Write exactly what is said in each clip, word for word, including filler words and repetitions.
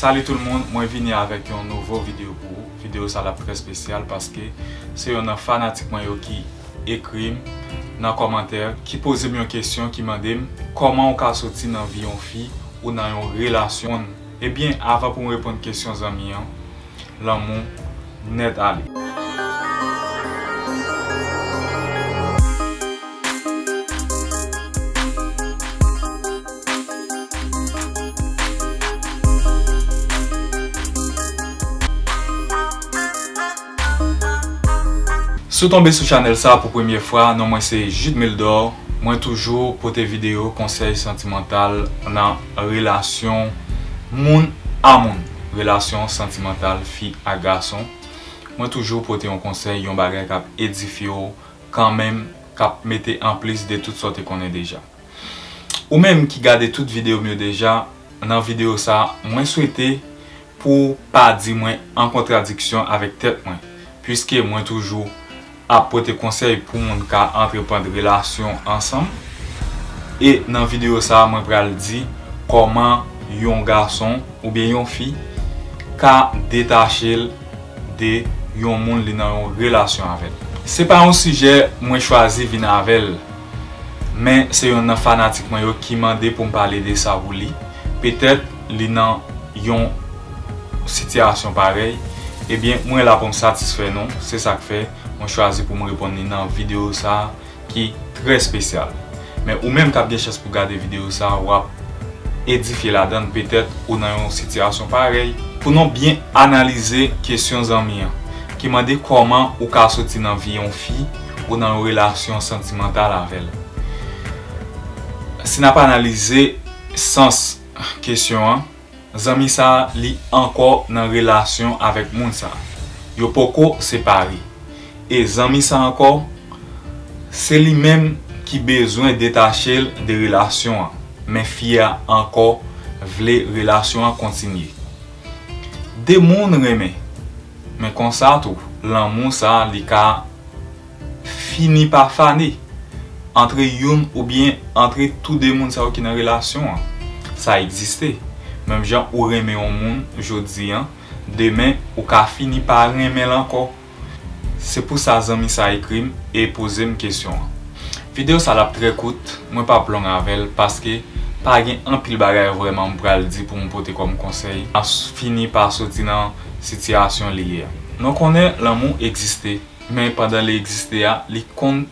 Salut tout le monde, mwen vini avèk yon nouvo videyo pou ou. Videyo sa l ap trè espesyal paske se yonn nan fanatik mwen yo ki ekri m nan kòmantè, ki poze m yon kesyon, ki mande m kòman ou ka soti nan vi yon fi ou nan yon relasyon. Ebyen, avan pou m reponn kesyon zanmi an, lanmou nèt ale. Si w tonbe sou chanèl sa pou premye fwa, non mwen se Jude Mildor. Mwen toujou pote videyo konsèy santimantal nan relasyon moun a moun, relasyon santimantal fi ak gason. Mwen toujou pote yon konsèy, yon bagay k ap edifye w kanmenm, k ap mete anplis de tout sa w te konnen deja. Ou menm ki gade tout videyo m yo deja, nan videyo sa, mwen swete pou w pa di mwen an kontradiksyon avèk tèt mwen, piske mwen toujou ap pote konsèy pou moun ka antreprann relasyon ansanm. E nan videyo sa, mwen pral di kòman yon gason oubyen yon fi ka detache l de yon moun li nan yon relasyon avè l. Se pa yon sijè mwen chwazi vin avè l, men se yonn nan fanatik mwen yo ki mande pou m pale de sa pou li. Petèt li nan yon sitiyasyon parèy, ebyen, mwen la pou m satisfè nou. Se sa k fè mwen chwazi pou m reponn li nan videyo sa a ki trè espesyal. Men ou menm k ap gen chans pou gade videyo sa a, w ap edifye ladan l, petèt ou nan yon sitiyasyon parèy. Pou nou byen analize kesyon zanmi an, ki mande kòman ou ka soti nan vi yon fi ou nan yon relasyon santimantal avè l. Si n ap analize sans kesyon an, zanmi sa a, li ankò nan relasyon avèk moun sa a. Yo poko separe. E zanmi sa a ankò, se li menm ki bezwen detache l de relasyon an. Men fi a ankò vle relasyon an kontinye. De moun renmen, men konsa tou, lanmou sa a, li ka fini pa fane antre youn oubyen antre tou de moun sa yo ki nan relasyon an. Sa egziste. Menm jan ou renmen yon moun jodi an, demen ou ka fini pa renmen l ankò. Se pou sa zanmi sa ekri m e poze m kesyon an. Videyo sa l ap trè kout, mwen p ap long avè l paske pa gen anpil bagay vrèman m pral di pou m pote kòm konsèy. A s-, fini pa soti nan sitiyasyon li ye a. Nou konnen lanmou egziste, men pandan li egziste a, li konn,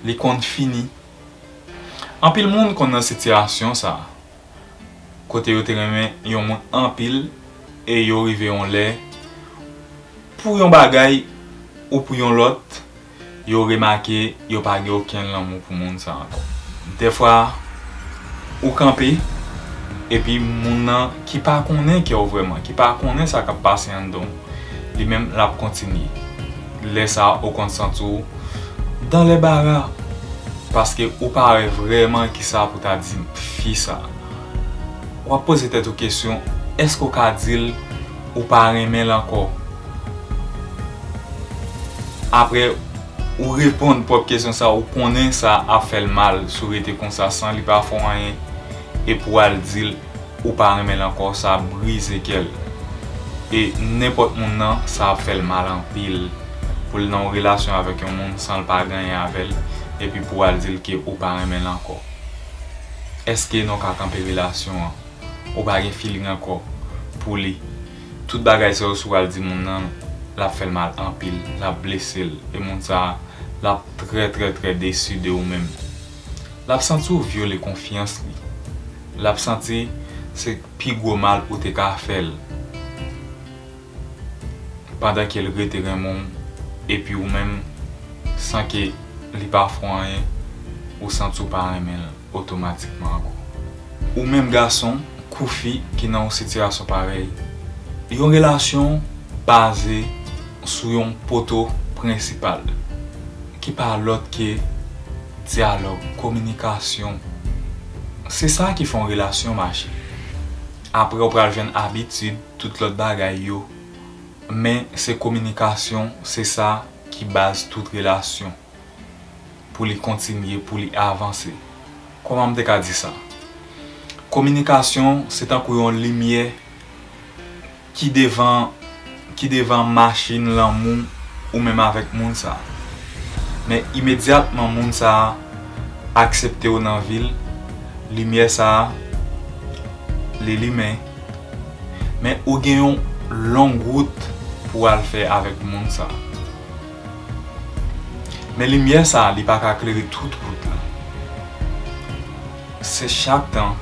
li konn fini. Anpil moun konn nan sitiyasyon sa a, kote yo te renmen yon moun anpil e yo rive yon lè, pou yon bagay ou pou yon lòt, yo remake yo pa gen okenn lanmou pou moun sa ankò. Dèfwa, ou kanpe, epi moun nan ki pa konnen kè w vrèman, ki pa konnen sa k ap pase anndan w, li menm l ap kontinye. Lè sa a, ou konn santi w dan lè bara, paske ou pa wè vrèman kisa pou ta di fi sa. W ap poze tèt ou kesyon, èske w ka di l ou pa renmen l ankò? Apre ou reponn pwòp kesyon sa, ou konnen sa ap fè l mal si w rete konsa san li pa fè w anyen, epi w al di l ou pa renmen l ankò, sa ap brize kè l. E nenpòt moun nan, sa ap fè l mal anpil pou l nan yon relasyon avèk yon moun san l pa gen anyen avè l, epi pou w al di l ke ou pa renmen l ankò. Èske nou ka kanpe relasyon an? Ou pa gen feeling ankò pou li. Tout bagay sa yo, si w al di moun nan, l ap fè l mal anpil, l ap blese l. E moun sa a, l ap trè, trè, trè desi de ou menm. L ap santi w vyole konfyans li. L ap santi se pi gwo mal ou te ka fè l. Pandan ke l rete renmen w, epi ou menm, san ke li pa fè w anyen, ou santi w pa renmen l otomatikman ankò. Ou menm gason kou fi ki nan yon sitiyasyon parèy, yon relasyon baze sou yon poto prensipal, ki pa lòt ke dyalòg, kominikasyon. Se sa ki fè yon relasyon mache. Apre, ou pral jwenn abitid, tout lòt bagay yo. Men se kominikasyon, se sa ki baz tout relasyon. Pou li kontinye, pou li avanse. Kòman m te ka di sa? Kominikasyon, se tankou yon limyè ki devan ki devan machin lanmou ou menm avèk moun sa. Men imedyatman moun sa aksepte w nan vi l, limyè sa li limen. Men ou gen yon long wout pou w al fè avèk moun sa. Men limyè sa li pa ka klere tout wout la. Se chak tan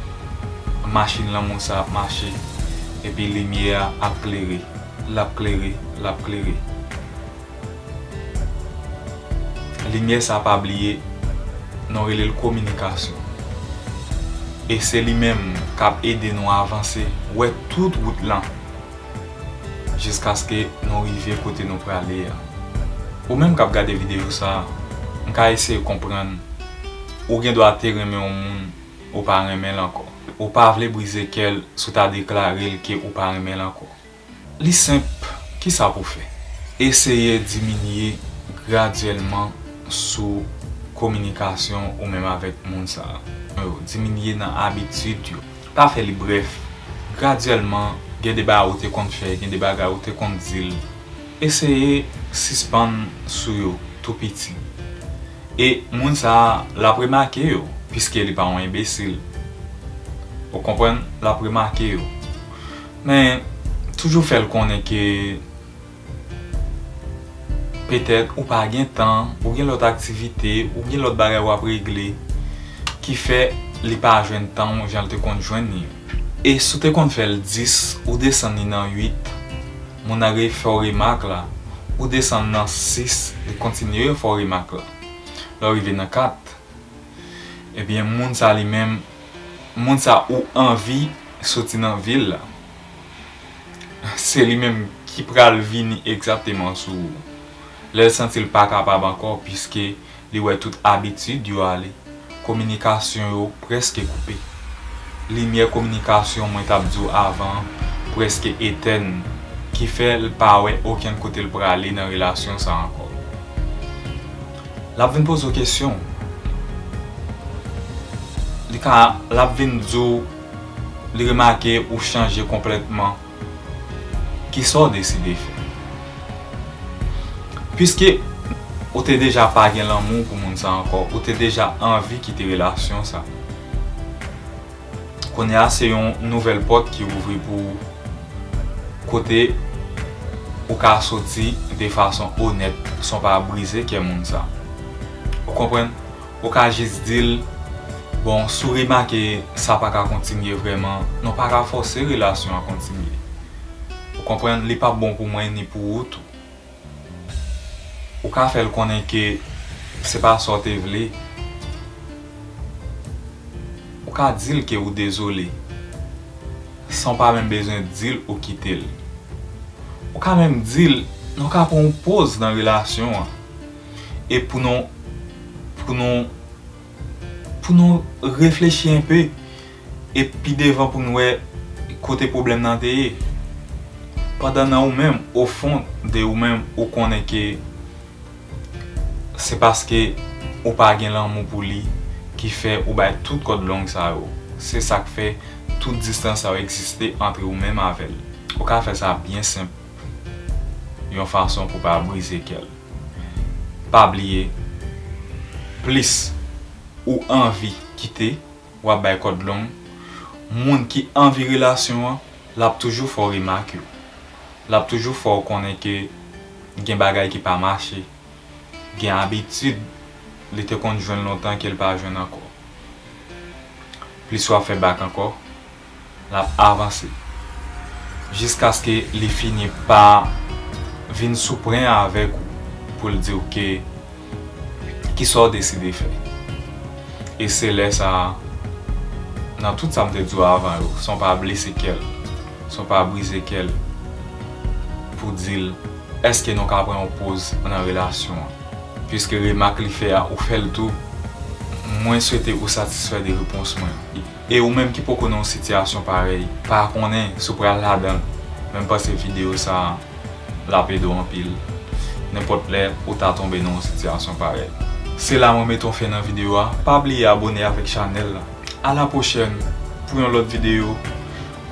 machin lanmou sa ap mache, epi limyè a ap klere, l ap klere, l ap klere. Limyè sa pa bliye, nou rele l kominikasyon. E se li menm k ap ede nou avanse, wè tout wout lan, jiskaske nou rive kote nou prale a. Ou menm k ap gade videyo sa, m ka eseye konprann, ou gen dwa te renmen yon moun, ou pa renmen l ankò. Ou pa vle brize kè l si w ta deklare l ke ou pa renmen l ankò. Li senp, kisa pou fè? Eseye diminye gradyèlman sou kominikasyon ou menm avèk moun sa a. Yo, diminye nan abitid yo. Pa fè li brèf. Gradyèlman, gen de bagay ou te konn fè, gen de bagay ou te konn di l. Eseye sispann sou yo tou piti. E moun sa a, l ap remake yo, piske li pa yon enbesil. Ou konprann? L ap remake yo. Men, toujou fè l konnen ke petèt ou pa gen tan, ou gen lòt aktivite, ou gen lòt bagay w ap regle, ki fè li pa jwenn tan w jan l te konn jwenn li. E si w te konn fè l dis, ou desann li nan uit, moun nan refè w remak la, ou desann nan sis, li kontinye refè w remak la. Lè w rive nan kat, ebyen, moun sa li menm, moun sa ou anvi soti nan vi l la, se li menm ki pral vini egzakteman sou ou. Lè l santi l pa kapab ankò, piske li wè tout abitid yo ale, kominikasyon yo prèske koupe. Limyè kominikasyon mwen t ap di w avan an prèske etèn, ki fè l pa wè okenn kote l prale nan relasyon sa ankò. L ap vin poze w kesyon. Li ka, l ap vin di w, li remake ou chanje konplètman. Kisa w deside fè? Piske ou te deja pa gen lanmou pou moun sa ankò, ou te deja anvi kite relasyon sa. Kounye a, se yon nouvèl pòt ki ouvri pou ou, kote ou ka soti de fason onèt, san w pa brize kè moun sa. Ou konprann? Ou ka jis di l, bon, si w remake sa pa ka kontinye vrèman, nou pa ka fòse relasyon an kontinye. Ou konprann? Li p ap bon pou mwen ni pou ou tou. Ou ka fè l konnen ke se pa sa w te vle. Ou ka di l ke ou dezole, san w pa menm bezwen di l ou kite l. Ou ka menm di l, nou ka pran yon poz nan relasyon an. E pou nou, pou nou, pou nou reflechi enpe, e pi devan pou n wè kote pwoblèm nan te ye. Pandan nan ou menm, ofon de ou menm, ou konnen ke se paske ou pa gen lanmou pou li ki fè ou bay tout kòd long sa yo. Se sa k fè tout distans sa yo egziste ant ou menm avè l. Ou ka fè sa byen senp, yon fason pou pa brize kè l. Pa bliye, plis ou anvi kite, w ap bay kòd long. Moun ki anvi relasyon an, l ap toujou fè w remak yo. L ap toujou fè w konnen ke gen bagay ki pa mache. Gen abitid li te konn jwenn lontan ke l pa jwenn ankò. Plis w ap fè bak ankò, l ap avanse. Jiskaske li fini pa vin sou pwen avèk ou pou l di w ke kisa w deside fè. E se lè sa a, nan tout sa m te di w avan yo, san w pa blese kè l, san w pa brize kè l, pou di l, èske nou ka pran yon poz nan relasyon an? Piske remak li fè a, ou fè l tou, mwen swete ou satisfè de repons mwen. E ou menm ki poko nan yon sitiyasyon parèy, pa konnen si w pral ladan l, men m panse videyo sa a, l ap ede w anpil. Nenpòt lè ou ta tonbe nan yon sitiyasyon parèy. Se la mwen mete yon fen nan videyo a. Pa bliye abone avèk chanèl la. A la pwochèn pou yon lòt videyo.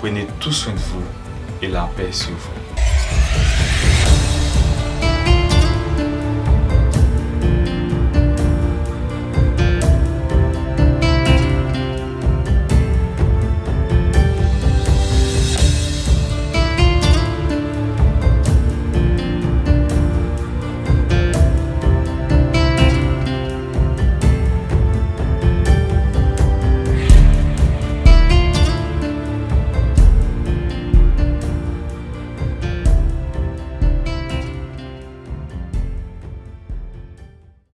Prenez tout soin de vous. E lapè, silvouplè.